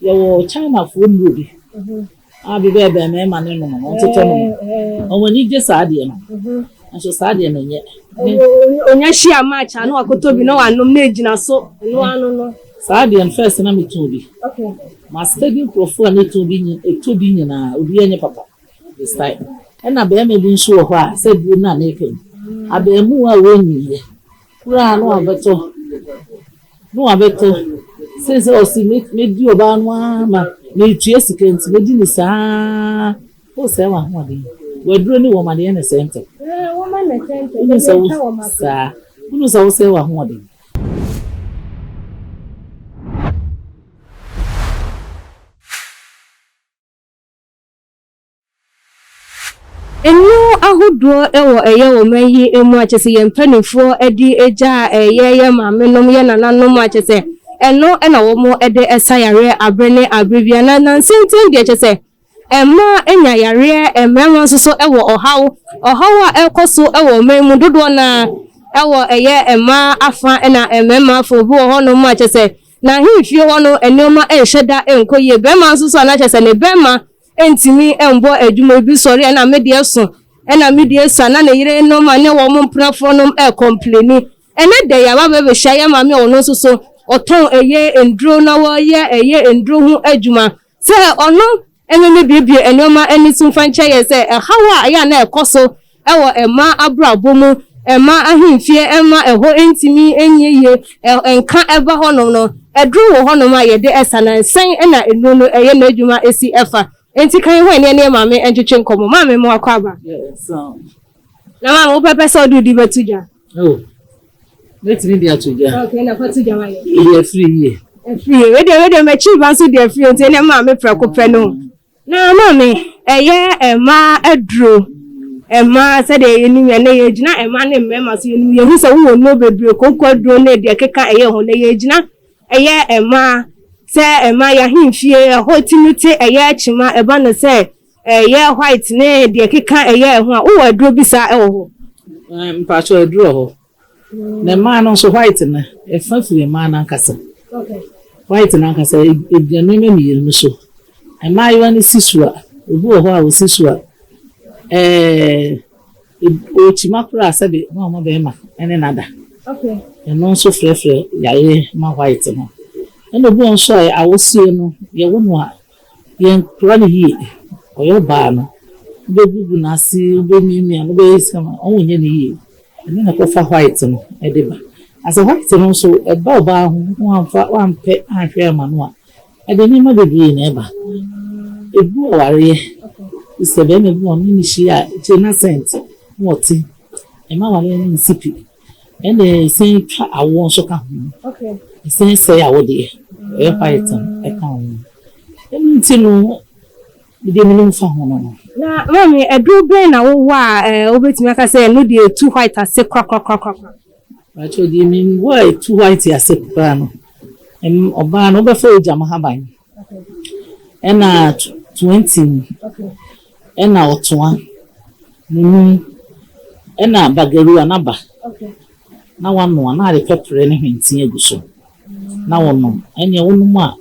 Yɛwɔ Chinafoɔ nnuro bi a bi bɛɛbɛn mmarima ne nom no, wɔtetɛ nom. Wɔn ani gye saa adeɛ no. Nso saa adeɛ no nyɛ. Onya hyia match a na wakɔtɔ bi na wanom na egyina so ɛno ano no. Saa adeɛ no first na metɔn bi. Ma study nkurɔfoɔ a ne tɔn bi ɛtɔ bi nyinaa, obiara nyɛ papa this time. Ɛna barima bi nso wɔ hɔ a sɛ duro no a meka yi, abarimaa a wɔnyiiɛ koraa na wabɛtɔ na wabɛtɔ sɛ sɛ ɔsi medi ɔbaa no ara ma metua sika nti medi ne saa o sɛ w'ahoɔden waduro ne wɔn adeɛ ne sɛ ntɛm. Wonu sɛ wo saa wonu sɛ wosɛ w'ahoɔden. Nnuro ahodoɔ wɔ ɛyɛ wɔ man yi mu a kyerɛ sɛ yɛn mpanimfoɔ de gya ɛyɛ yɛn maamenom, yɛn nananom a kyerɛ sɛ ɛno na wɔn de sa yareɛ abere ne abere biara. Na nnansa ntam deɛ kyerɛ sɛ mmaa anya yareɛ, mmarima nso so wɔ ɔhaw. Ɔhaw a ɛrekɔ so wɔ ɔman mu dodoɔ no ara wɔ ɛyɛ mmaa afa na mmarima afa. Obi wɔ hɔnom a kyerɛ sɛ n'ahemfie hɔ no nneɛma nhyɛ da nkɔ yie. Barima nso so a na kyerɛ sɛ ne barima ntumi mbɔ adwuma bi sɔre a na me deɛ so ɛna me deɛ sa na ne yerenom a ne wɔn mpenafoɔ nom ɛcomplain. Ɛnɛ da yi aba bɛbɛhyia yɛ maame a ɔno nso so ɔtɔn ɛyɛ nduro na wɔyɛ ɛyɛ nduro ho adwuma sɛ ɔno ɛmɛmɛbiebie nneɛma ani so mfa nkyɛn yɛ sɛ ɛhaw a ɛyɛ a na ɛkɔ so ɛwɔ mmaa abrabɔ mu, mmaa ahemfie ɛma ɛhɔ ntumi nyɛ yie, nka ɛba hɔnom no, ɛduro wɔ hɔnom a yɛde ɛsa na nsɛn ɛna nnuro no ɛyɛ n'adwuma esi ɛfa. Nti kan hɔ ɛne ɛne maame ntwetwe nkɔmɔ. Maame, mo akɔ aba. Na maame, wopɛpɛ sɛ ɔde odi bɛto dwa? Oh, mɛtumi de ato dwa. Okay, na kɔto dwa ma yɛ. Ebi afiri yie. Afiri yie. Wedeɛ wedeɛ m'akyi ba nso deɛ afiri nti ɛne maame prɛko pɛ no. Na maame, ɛyɛ mmaa aduro, mmaa sɛdeɛ yɛnim ɛnɛ yɛgyina mmaa ne mmarima so. Yɛnim yɛhu sɛ wowɔ nnuro bebree, kooko aduro ne deɛ keka ɛyɛ ho, na yɛgyina ɛyɛ mmaa sɛ mmaa yɛahemfie ɛhɔ tumi te ɛyɛ kyima ɛba no sɛ ɛyɛ white ne deɛ keka ɛyɛ ɛho a, wowɔ aduro bi saa ɛwɔ hɔ? Mpatsɔ, aduro wɔ hɔ. Na mmaa no nso white no ɛfa firi mmaa no ankasa. White no ankasa egyina nneɛma mmienu so. Mmaayewa no si so a, obi wɔ hɔ a osi so a ɔkyima koraa sɛbi na ɔmo bɛrima ɛne nada. Ɛno nso frɛfrɛ yareɛ ma white no. Ɛna obi wɔ nso a awosie no yɛwo no a yɛnkora no yie. Ɔyɛ ɔbaa no, wobɛgugu n'ase, wobɛmiamia no, wobɛyɛ sika ma ɔmo nyɛ no yie. Ɛno na ɛkɔfa white no ɛde ba. Asɛ white no nso ɛba ɔbaa ho na wamfa wampɛ anhwɛ ama no a, ɛde nneɛma bebree na ɛba. Ebu awareɛ. Sɛ bɛrima bi wɔ ne ne hyia a, akyire na scent na ɔte. Ɛma awareɛ no nsi pi. Ɛna ɛsan twa awoɔ nso ka ho. Ɛsan sɛe awodeɛ. Ɛyɛ white no ɛka ho. Ɛno nti no, deɛ menim fa ho no. Na maame, aduro bɛn na wowɔ a wobɛtumi aka sɛ ɛno deɛ etu white ase korakorakorakora? Mpakyɛw, deɛ menim wɔ a etu white ase koraa no, ɔbaa no wobɛfa ogyam haban ɛna 20 ɛna ɔtoa nunum ɛna bagaruwa n'aba na wanoa na ade pɛprɛ ne hwentia agu so na wɔnom. Ɛnea wonom a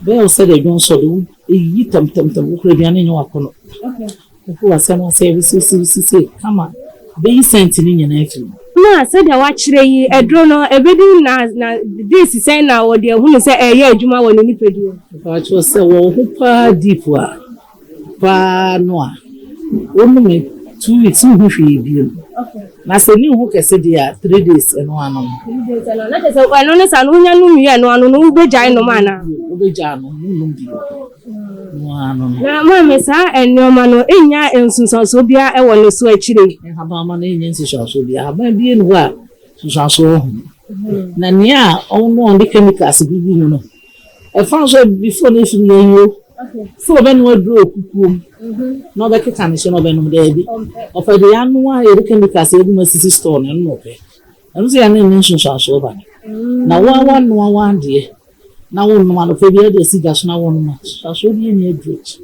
bɛyɛ wo sɛ deɛ dwonsɔ de wo eyi tɛmtɛmtɛm, wokura aduane nyɛ wakɔnɔ. Wofu asɛm asɛ wosiesie kama bɛyi scent no nyinaa afiri mu. Na sɛdeɛ wakyerɛ yi, aduro no ebedi na days sɛn na wɔde ehunu sɛ ɛyɛ adwuma wɔ ne nipadua? Mpakyɛw, sɛ wɔwɔ ho paa deep a paa no a, wonom 2 weeks nhu hwee bio. Na sɛ ne ho kɛse deɛ a, 3 days ɛno ano no. 3 days ɛno na kyerɛ sɛ ɛno ne saa no wonya nom wie ɛno ano no wobɛgyae nom anaa? Wobɛgyaa no, wonnom bio no ano no. Na maame, saa nneɛma no ɛnya nsunsuansoɔ biara ɛwɔ ne so akyire? Nhabamma no ɛnyɛ nsusuansoɔ bi. Ahaban bi ni hɔ a nsusuansoɔ wɔ ho. Na nea a ɔno ɔde chemicals gugu mu no, ɛfa nso before no efiri yɛn yi o sɛ ɔbɛnoa aduro wɔ kukuo mu na ɔbɛkeka ne so na ɔbɛnom, daabi. Ɔpɛ deɛ anoa a yɛde chemicals egu mu asisi store no, ɛno na ɔpɛ. Ɛno nso yɛ ne ne nsunsuansoɔ ba no. Na wɔn a wɔanoa wɔn adeɛ na wɔnom anɔpɛ bi ɛde asi gya so na wɔnom a, nsunsuansoɔ bi nyɛ aduro akyi.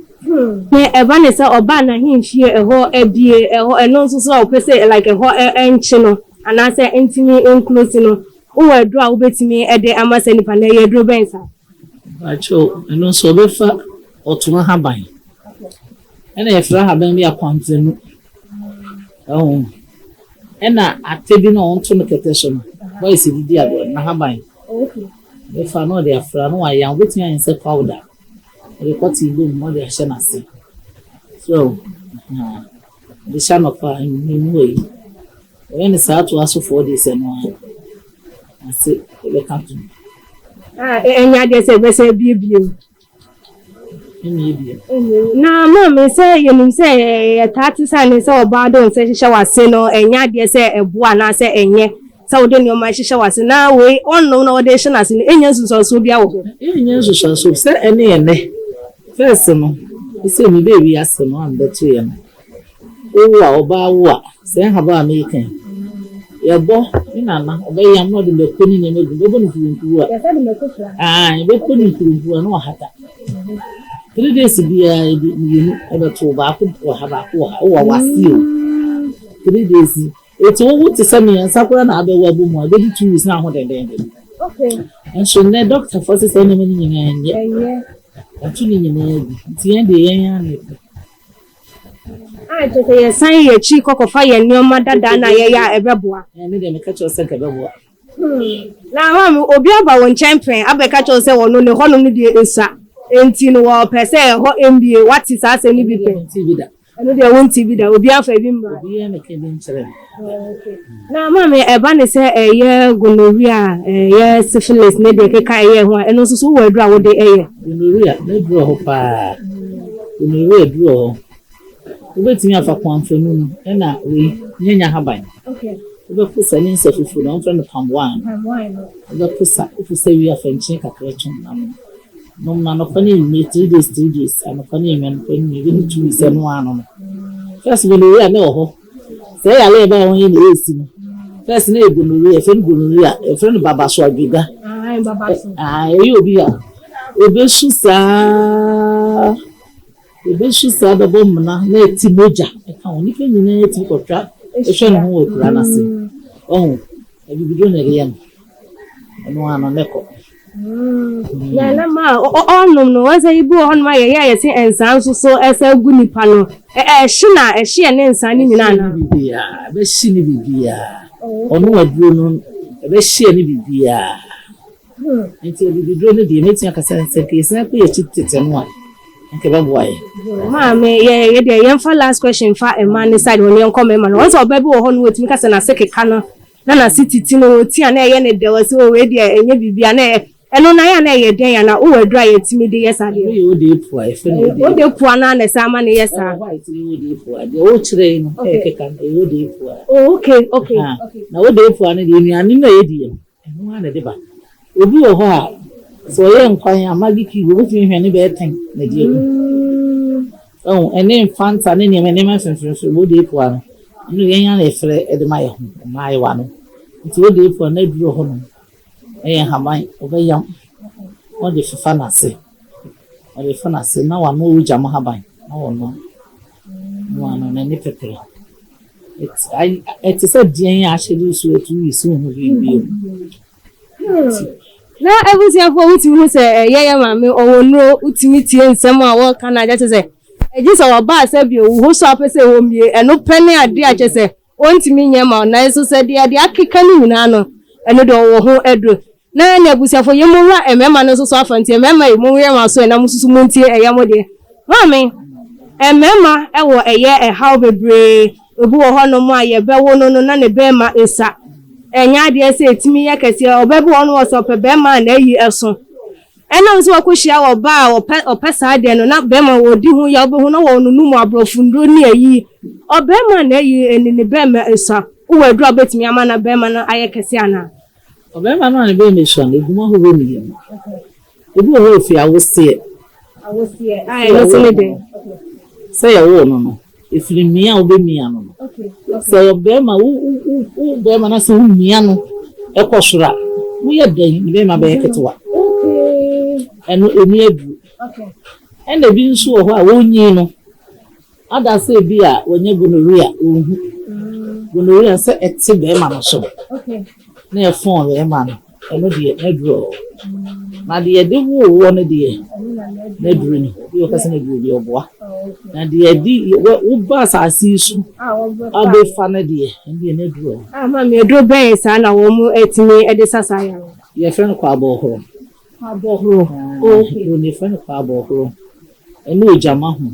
Ne ɛba ne sɛ ɔbaa n'ahemfie ɛhɔ abie ɛhɔ, ɛno nso so a ɔpɛ sɛ like ɛhɔ ɛnkye no anaasɛ ntumi nclose no, wowɔ aduro a wobɛtumi ɛde ama sɛ nipa no? Ɛyɛ aduro bɛn saa? Mpakyɛw, ɛno nso ɔbɛfa ɔtono ahaban. Ɛna yɛfrɛ ahaban bi akwantrenu. Ɛho. Ɛna ate bi na ɔnto no kɛtɛ so no, boys didi agorɔ no, n'ahaban. Ɔbɛfa na ɔde afra na wayam. Wobɛtumi ayɛ no sɛ powder. Ɔde kɔte bom na ɔde ahyɛ n'ase. So, ɔde hyɛ anɔpa a, anwummerɛ mu hɔ yi. Ɔyɛ no saa toa so 4 days ɛno ara. Ase ɛbɛka tom. Ɛnyɛ adeɛ sɛ ɛbɛsɛ abiebie mu. Ɛnyɛ bie. Na maame, sɛ yɛnim sɛ yɛtaa te sɛ ne sɛ ɔbaa de wo nsa hyehyɛ w'ase no, ɛnyɛ adeɛ sɛ ɛboa anaasɛ ɛnyɛ sɛ wode nneɛma hyehyɛ w'ase, na wei ɔnnom na wɔde hyɛ n'ase no, ɛnyɛ nsunsuansoɔ bi wɔ hɔ? Ɛnyɛ nsusuansoɔ sɛ ɛne ɛnɛ. First no, sɛ mi bɛɛ wiase no a mbɛto yɛ no, wowo a, ɔbaa wo a, sɛ nhaba a meka yi, yɛbɔ me nana ɔbɛyam na ɔde mako ne nneɛma gu, bɛbɔ no nkurunkuru a, yɛbɛbɔ no nkurunkuru a na wahata. 3 days biara yɛde mmienu ɛbɛto, baako wɔ ha, baako wɔ ha, wowɔ w'ase o. 3 days eti wowo te sɛ mmiɛnsa koraa na abɛwɔ abɔ mu a, ɛbɛdi 2 weeks na aho dendenden. Nso nnɛ dɔktafoɔ sɛ sɛ nneɛma no nyinaa nyɛ, wɔto ne nyinaa gu, nti yɛn deɛ yɛn ara na yɛpɛ. A kyerɛ sɛ yɛsan yɛ akyi kɔkɔfa yɛn nneɛma dada na yɛyɛ a, ɛbɛboa? Ɛne deɛ meka kyerɛ sɛ nka ɛbɛboa. Na maame, obi aba wo nkyɛn pɛn abɛka kyerɛ sɛ wɔno ne hɔnom no deɛ ɛsa, nti no wɔpɛ sɛ ɛhɔ mbie? Wate saa asɛm no bi pɛn? Nti bi da. Ɛno deɛ wonte bi da, obi afa bi mmra? Obiara meka bi nkyerɛ me. Na maame, ɛba ne sɛ ɛyɛ gonorrhea, ɛyɛ syphilis ne deɛ keka ɛyɛ ho a, ɛno nso so wowɔ aduru a wode ɛyɛ? Gonorrhea n'aduru wɔ hɔ paa. Gonorrhea aduru wɔ hɔ. Wobɛtumi afa kwanfanu no ɛna wei nyanya haban. Wobɛposa ne nsa fufuo na wɔmfrɛ no palm wine. Wobɛposa, woposa wie afa nkyene kakra twom na nom. Nom no anɔpa ne anwummerɛ, 3 days, 3 days, anɔpa ne anwummerɛ, anɔpa ne anwummerɛ, ɛbɛdi 2 weeks ɛno ano no. First gonorrhea ne wɔ hɔ. Sɛ ɛyɛ ale ɛbaa wɔn yɛ na ɛɛsi no. First ne yɛ gonorrhea, yɛfrɛ no gonorrhea, yɛfrɛ no babaso adwega. Ɛyɛ obi a obesu saa, obesu saa bɛbɔ mmena na eti mogya ɛka ho. Nipa nyinaa etumi kɔtwa ehwɛ ne ho wɔ akura n'ase. Ɔho abibiduro na ɛde yɛ no. Ɛno ano ne kɔ. Na na ma ɔnom no, wɔn sɛ ibi wɔ hɔnom a yɛyɛ a yɛte nsa nso so ɛsɛ gu nipa no, ɛhye na ɛhye yɛ ne nsa ne nyinaa na? Biribiara ɛbɛhye ne biribiara. Ɔno aduro no ɛbɛhye ne biribiara. Nti abibiduro no deɛ, mɛtumi akasa sɛ nka yɛsan kɔ yɛkyi tete no a, nka ɛbɛboa yɛ. Maame, yɛ yɛ deɛ yɛmfa last question fa mmaa ne side hɔ ne yɛnkɔ mmarima no. Wɔn sɛ ɔbaa bi wɔ hɔ no, wɔtumi kasa n'ase keka no na n'ase titi no, wɔti a na ɛyɛ ne dɛ, wɔsi o, wei deɛ ɛnyɛ biribi a na ɛyɛ ɛno na yɛ a na ɛyɛ dɛn ana? Wowɔ aduru a yɛtumi de yɛ saa deɛ? Ɛno yɛ ode epu a yɛfrɛ no ode. Ode pua na na ɛsɛ ama ne yɛ saa? Ɛwɔ white ne ode epu a deɛ ɔrekyerɛ yi no ɛyɛ keka no, ɛyɛ ode epu a. Oh, okay okay Na ode epu a no deɛ, nnuane no a yɛdi no, ɛno ara na ɛde ba. Obi wɔ hɔ a sɛ ɔyɛ nkwan a, Maggi cube obetumi hwɛ ne bɛyɛ 10 na ɛde agu. Ɛho ɛne Fanta ne nneɛma nneɛma mfimfini ode epu a no, ɛno yɛn ara na yɛfrɛ ɛde ma yɛ ho mmaayewa no. Nti ode epu a no aduru hɔ no, ɛyɛ nhaban, ɔbɛyam, ɔde fefa n'ase, ɔde fa n'ase na wano ogya mu haban na wɔnom na wano n'ani pɛpɛrɛ. Ɛte sɛ deɛn a ahyɛ de so 2 weeks ho biribi. Na abusuafoɔ, wotumi hu sɛ ɛyɛ yɛ maame ɔwɔ nnuro, wotumi tie nsɛm a wɔka no agya kyɛ sɛ ɛgye sɛ wɔbaa sɛ bio wo ho so apɛ sɛ ɛwɔ mmie, ɛno pɛ ne adeɛ a kyɛ sɛ ɔntumi nyɛ ma ɔnan nso sɛ deɛ akeka no nyinaa no, ɛno deɛ ɔwɔ ho aduro. Na ne abusuafoɔ, yɛn mu wura mmarima no nso so afa, nti mmarima yi, mo yɛ wɔn aso ɛna mo nso mo ntie ɛyɛ mo deɛ. Maame, mmarima ɛwɔ ɛyɛ ɛhaw bebree. Ebi wɔ hɔnom a yɛbɛwo no na ne bɛrima esa, ɛnyɛ adeɛ sɛ etumi yɛ kɛseɛ. Ɔbaa bi wɔ hɔ no, wɔ sɛ ɔpɛ bɛrima a n'ayi ɛso, ɛnam sɛ wakɔhyia ɔbaa a ɔpɛ saa adeɛ no na bɛrima wɔdi ho yɛ, wobɛhu na wɔn no mu aborɔfo nnuro ne ayi. Ɔbɛrima a n'ayi ɛni ne bɛrima esa, wowɔ aduro a wobɛtumi ama na bɛrima no ayɛ kɛseɛ anaa? Ɔbɛrima no a ne bɛrima esua no, egu mu ahodoɔ mmienu. Ebi wɔ hɔ ofi awoseɛ. Awoseɛ a, ɛno nso ne deɛ? Sɛ yɛwoo no, efiri mmea a wobɛmia no. Sɛ ɔbɛrima wo wo wo bɛrima na sɛ womia no ɛkɔ soro a, woyɛ dɛn ne bɛrima bɛyɛ ketewa. Ɛno emi aduru. Ɛna ebi nso wɔ hɔ a wɔnyi no ada sɛ ebi a wɔnyɛ gonorrhea, wɔnhu gonorrhea sɛ ɛte bɛrima no so na ɛfɔn bɛrima no. Ɛno deɛ, n'aduro wɔ hɔ. Na deɛ yɛde woo woɔ no deɛ, n'aduro ni hɔ. Obi a ɔka sɛ n'aduro deɛ, ɔboa. Na deɛ yɛde woba asase yi so abɛfa no deɛ, ɛno deɛ n'aduro wɔ hɔ. Ah, maame, aduro bɛn saa na wɔtumi de sa saa yareɛ no? Yɛfrɛ no kwabɔhorɔ. Kwabɔhorɔ. Okay. Aduro no yɛfrɛ no kwabɔhorɔ. Ɛne ogyama ho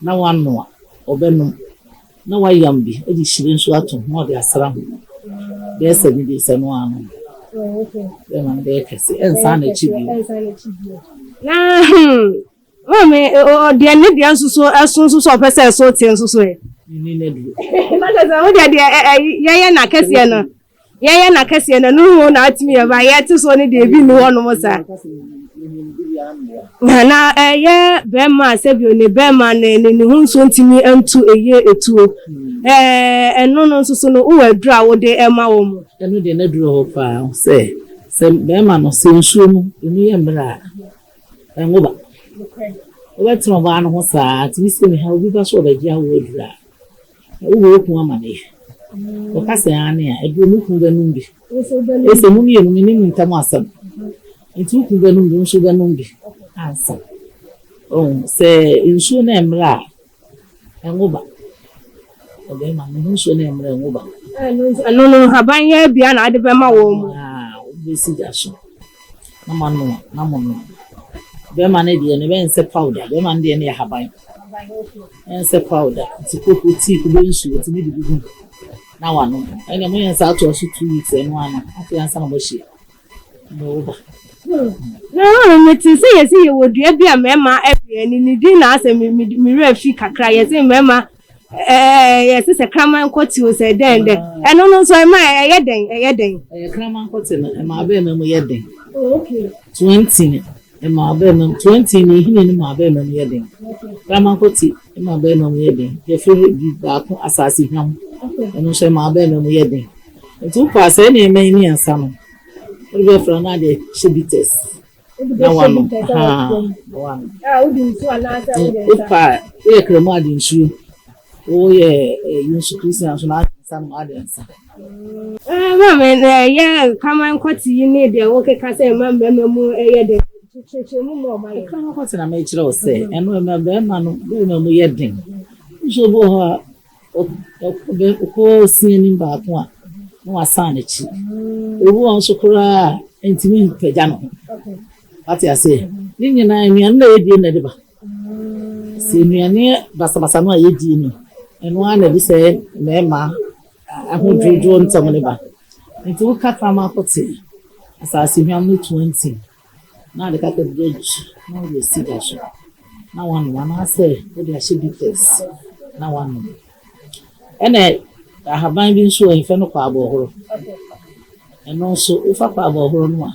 na wanoa, ɔbɛnom. Na wayam bi de hyire nso ato ho na ɔde asra ho bɛyɛ sɛ ne deɛ sɛ no ano bɛma no bɛyɛ kɛse ɛnsan n'akyi bio. Na hmm, maame ɔdeɛ ne deɛ nso so ɛso nso so ɔpɛ sɛ ɛso te nso so ɛ. Ne ne duro. Na kyerɛ sɛ wo deɛ deɛ yɛyɛ na kɛseɛ no. Yɛyɛ no akɛseɛ no, ɛno ho na atumi yɛ ba yɛte soɔ no deɛ ebi nni hɔnom saa. Na ɛyɛ bɛrima a sɛbio ne bɛrima ne ne ne ho nsuo ntumi ntu ɛyɛ etuo. Ɛno no nso so no wowɔ aduro a wode ɛma wɔn mu? Ɛno deɛ n'aduro wɔ hɔ paa sɛ sɛ bɛrima no sɛ nsuo no emu yɛ mmerɛ a ɛnwo ba. Wobɛtena ɔbaa no ho saa tumi sɛ meha obi ba so ɔbɛgye awoɔ aduro a Wowɔ wo kunu amaneɛ. Ɔka sɛ aane a, ɛberɛ mu kunu bɛnom bi. Ɛsɛ mo mmienu menim mo ntam asɛm. Nti wo kunu bɛnom bi, wo nso wobɛnom bi ansa. Ɔhu sɛ nsuo no ɛmmra a, ɛnwo ba. Ɔbɛrima no ho nsuo no ɛmmra ɛnwo ba. Ɛno no nhaban yɛ bia na ade bɛma wɔn mu. Wobɛsi gya so na moanoa na monom. Bɛrima no deɛ no ɛbɛyɛ sɛ powder, bɛrima no deɛ no yɛ haban. Ɛnsɛ powder nti koko tea kube nsuo otumi de bi gu mu na wanom ɛnna mo yɛ nsa atoa so 2 weeks ɛno ano afei ansa na mo ahyia na ɔwɔ ba. Na mete sɛ yɛsɛ yɛwɔ dua bi a mmarima ɛwɛ ne ne din na asɛ me me me werɛ fi kakra yɛsɛ mmarima ɛɛ yɛsɛ sɛ kraman kɔte o sɛ dɛn dɛn ɛno no nso ɛma ɛyɛ dɛn ɛyɛ dɛn. Ɛyɛ kraman kɔte no ɛma abɛɛma mu yɛ den. Oh, okay. 20 ɛma abɛɛma mu 20 ne ehini no ma abɛɛma mu yɛ den. Kraman kɔte ɛma abɛɛma mu yɛ den. Yɛfrɛ bi baako asase hwam ɛno nso ɛma abɛɛma mu yɛ den. Nti wokɔ asɛ nneɛma yi mmiɛnsa no wode bɛfra no ade hyɛ bitters na wanom na wanom. Wokɔ a woyɛ kramu ade nsuo woyɛ ɛyi nso Christian nso na ade nsa no ade nsa. Maame na ɛyɛ kraman kɔte yi ne deɛ wokeka sɛ ɛma mmarima mu ɛyɛ den kyerɛkyerɛ mu ma ɔma yɛ. Kraman kɔte na mekyerɛ wo sɛ ɛno ɛma bɛrima no bɛrima mu yɛ den. Nso obi wɔ hɔ a ɔkɔ si anim baako a na wasan n'akyi. Obi wɔ nso koraa a ntumi mpagya ne ho. Wate ase ne nyinaa nnuane na yɛdie na ɛde ba. Sɛ nnuane basabasa no a yɛdie no ɛno ara na ɛde sɛ mmarima ahodwodwo ntɛm ne ba. Nti woka kraman kɔte asase hwam ne 20 na ade kakra bi akyi na wode asi gya so na wanom anaasɛ wode ahyɛ bitters na wanom. Ɛna ahaban bi nso wɔ yɛfrɛ no kwabɔhorɔ. Ɛno nso wofa kwabɔhorɔ no a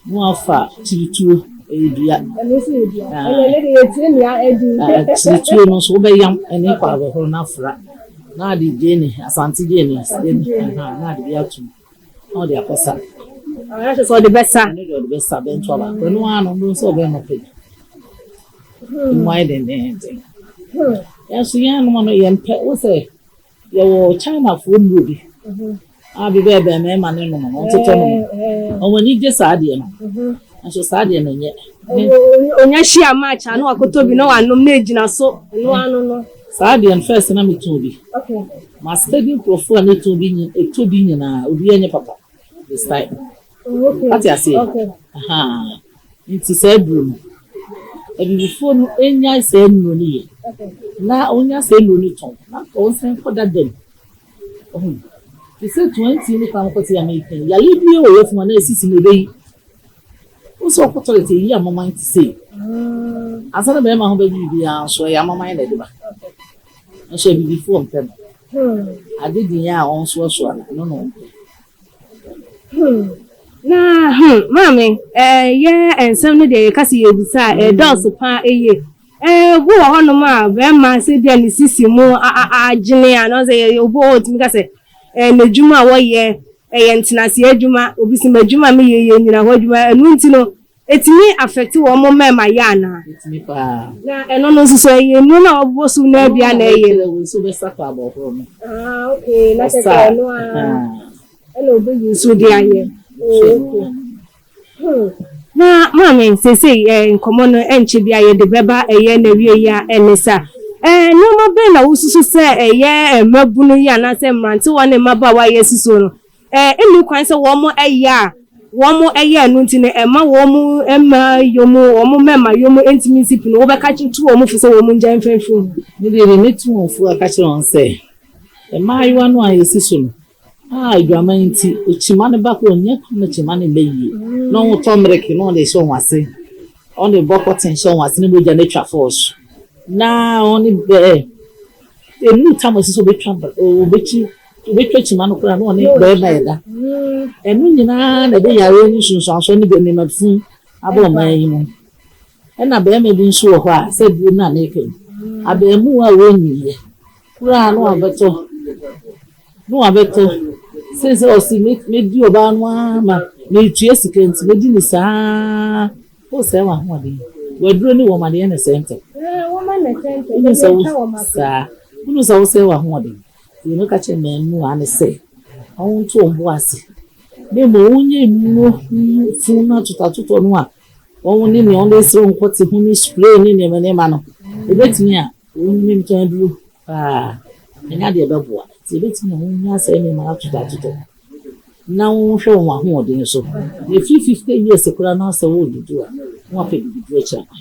na wafa kyirituo ɛyɛ dua. Ɛno nso yɛ dua. Ɛno ne deɛ yɛtie nea adi. Kyirituo no nso wobɛyam ɛne kwabɔhorɔ no afra na ade gyeene asante gyeene na ade bi atum na ɔde akɔsa. Ɔyɛ sɛ ɔde bɛsa. Ɛno deɛ ɔde bɛsa bɛnto aba. Ɛno ara no ɔno nso ɔbɛn pɛ. Emu ayɛ dendenden. Yɛn nso yɛn anom no yɛmpɛ wo sɛ yɛwɔ Chinafoɔ nnuro bi a bi bɛɛ bɛn mmarima ne nom no ɔntotɔ nom. Wɔn ani gye saa adeɛ no. Nso saa adeɛ no nyɛ. Onya hyia match a na wakɔtɔ bi na wanom na egyina so ɛno ano no. Saa adeɛ no first na metɔn bi. Ma study nkurɔfoɔ a metɔn bi ɛtɔ bi nyinaa obi nyɛ papa this time. Wate aseɛ? Nti saa aduro no abibifoɔ no enya saa nnuro no yɛ na onya saa nnuro no tɔn na ɔnsan kɔ dada mu. Ɔho te sɛ 20 ne kwan kɔte Amerika yi yale bi wɔ yɛfunu a na esisi mu ebeyi. Wosɛ ɔkɔ toilet eyi amaman te sɛ ansa na bɛrima ho bɛbi biribiara nso ɛyɛ amaman na ɛde ba. Nso abibifoɔ mpɛ no. Ade din a ɔnsoasoa no ɛno na ɔmpɛ. Na maame ɛyɛ nsɛm no deɛ yɛka sɛ yɛbisa a ɛdɔɔso paa ɛyie. Obi wɔ hɔnom a bɛrima sɛ bi a ne sisi mu agyene a na ɔsɛ obi wɔ hɔ otumi ka sɛ n'adwuma a wɔyɛ ɛyɛ ntenaseɛ adwuma obi sɛ m'adwuma a meyɛ yɛ nyina hɔ adwuma ɛno nti no ɛtumi affect wɔn mo mmarima yɛ anaa. Ɛtumi paa. Na ɛno no nso so ɛyɛ nnuro no a wɔbobɔ so no bia na ɛyɛ. Wei nso bɛsa kɔ abɔhoro no. Ah okay na kyerɛ sɛ ɛno a ɛna obeyi nso de ayɛ. Oh, Na maame, seesei eh, nkɔmmɔ no ɛnkyɛ bi a yɛde bɛba ɛyɛ n'awie yi a ɛne sa. Eh, nneɛma bɛn na wosusu sɛ ɛyɛ eh, mmabunu yi anaasɛ mmerantewa ne mmabaawa a yɛasusuo no eh, ɛnni kwan sɛ wɔn ɛyɛ a wɔn ɛyɛ ɛno nti no ɛma wɔn mma yom wɔn mmarima yom ntumi nsi pi no wobɛka to wɔn fo sɛ wɔn ngya mfɛmfiri ho? Me deɛ deɛ mɛtu wɔn fo aka kyerɛ wɔn sɛ, mmaayewa no a yɛsi so no, a adwaman nti, okyima no ba koro ɔnyɛ kwan na kyima no mma yie, na wɔtɔ mmereke na wɔde hyɛ wɔn ase, wɔde bɔ kɔten hyɛ wɔn ase na mogya no atwa fɔɔso, na wɔne bɛɛ emu tam ɛsɛ sɛ obetwa obetwi obetwa kyima no koraa na ɔne bɛrima ɛda. Ɛno nyinaa na ɛde yareɛ ne nsunsuansoɔ ne nneɛma fi aba ɔman yi mu. Ɛna bɛrima bi nso wɔ hɔ a sɛ duro no a meka yi, abɛɛmuwa a wɔnyiiɛ koraa na wabɛtɔ na wabɛtɔ sɛ sɛ ɔsi medi ɔbaa no ara ma metua sika nti medi ne saa o sɛ w'ahoɔden waduro ne wɔn adeɛ ne sɛ ntɛm. Wonu sɛ wo saa wonu sɛ wosɛ w'ahoɔden nti no ka kyerɛ mmaamua ne sɛ wɔnto wɔn bo ase na mmom wonyɛ nnuro funu no atotɔatotɔ no a wɔn ne nea wɔde srɛ wɔn kɔte ho ne spray ne nneɛma nneɛma no ebetumi a wɔn nim tɔn aduro paa ɛnyɛ adeɛ bɛboa nti ebetumi a wɔn nya sɛ nneɛma atotɔatotɔ na wɔnhwɛ wɔn ahoɔden so. Efi 50 years koraa na sɛ wɔredidi a, na wɔapɛ bibiduro akyira kwan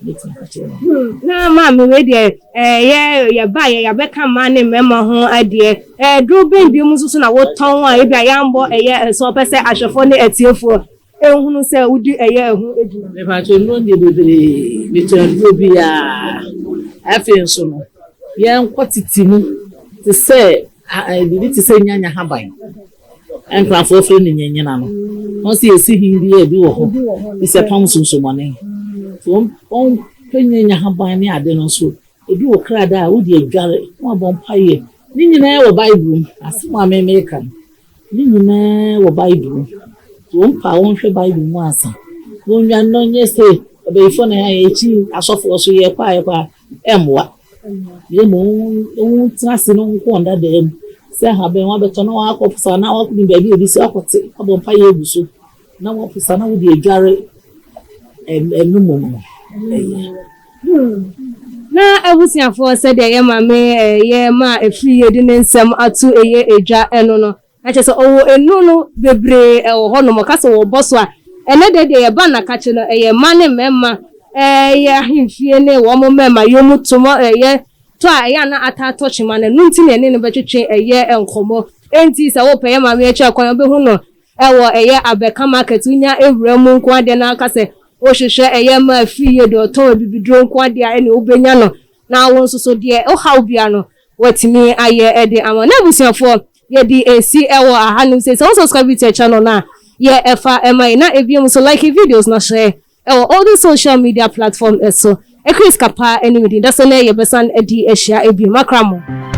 ebetumi aka kyerɛ wɔn. Na maame, wei deɛ ɛyɛ yɛba yɛ yɛabɛka mmaa ne mmarima ho adeɛ ɛɛ duro bɛn bi mu nso so na wotɔn a ebi a yɛambɔ ɛyɛ ɛsɛ ɔpɛ sɛ ahwɛfoɔ ne atiefoɔ ehunu sɛ wodi ɛyɛ ɛho adwuma? Mepatwa nnuro deɛ bebree, metɔ aduro biara. Afei nso no, yɛnkɔ tete mu te sɛ biribi te sɛ nyanya haban. Nkrafoɔ frɛ no nyanyina no. Wɔn sɛ yɛsi hin bi a ebi wɔ hɔ. Bi sɛ pam sunsumɔne. Nti wɔn wɔmpɛ nyanya haban ne ade no nso. Ebi wɔ kradaa a wode adware na wabɔ mpaeɛ. Ne nyinaa wɔ Bible mu. Asɛm a memeka no, ne nyinaa wɔ Bible mu. Nti wɔn pa a wɔnhwɛ Bible mu ansa. Wɔnwa no nyɛ sɛ ɔbɛyifoɔ na yɛ akyi asɔfoɔ so yɛkɔ a yɛkɔ a ɛmmoa. Na mmom wɔntena ase na wɔnkɔ wɔn dadaa mu sɛ ahaban wɔabɛtɔ na wɔakɔ sa na wɔakɔ baabi a ebi si akɔte abɔ mpaeɛ agu so na wɔposa na wɔde adware ɛno mmom no ɛyɛ. Na abusuafoɔ, sɛdeɛ yɛ maame ɛyɛ ma efiri yɛ de ne nsɛm ato ɛyɛ edwa ɛno no na kyerɛ sɛ ɔwɔ enu no bebree ɛwɔ hɔnom. Ɔka sɛ wɔbɔ so a ɛnɛ de deɛ yɛba nakakye no ɛyɛ mmaa ne mmarima ɛyɛ ahemfie ne wɔn mmarima yɛ mu toma ɛyɛ tɔ a ɛyɛ ana ataatɔ kyema no. Ɛno nti na ɛne no bɛtwetwe ɛyɛ nkɔmmɔ. Enti sɛ wopɛ yɛ maame akyi akwan, wobɛhu no ɛwɔ ɛyɛ Abɛka Market. Wonya ewura mu nko adeɛ na aka sɛ wohwehwɛ ɛyɛ ma afiri yie deɛ ɔtɔn abibiduro nko adeɛ a ɛne wobɛnya no na wo nso so deɛ ɔhaw bia no watumi ayɛ ɛde ama. Na abusuafoɔ, yɛde esi ɛwɔ ahanom sɛ wo subscribe to channel na yɛ ɛfa ɛma yi na ebien nso like videos na share ɛwɔ all the social media platform ɛso. Ekris Kapa ɛne mi din dasɛ na yɛbɛsan ɛdi ahyia ebien makra mo.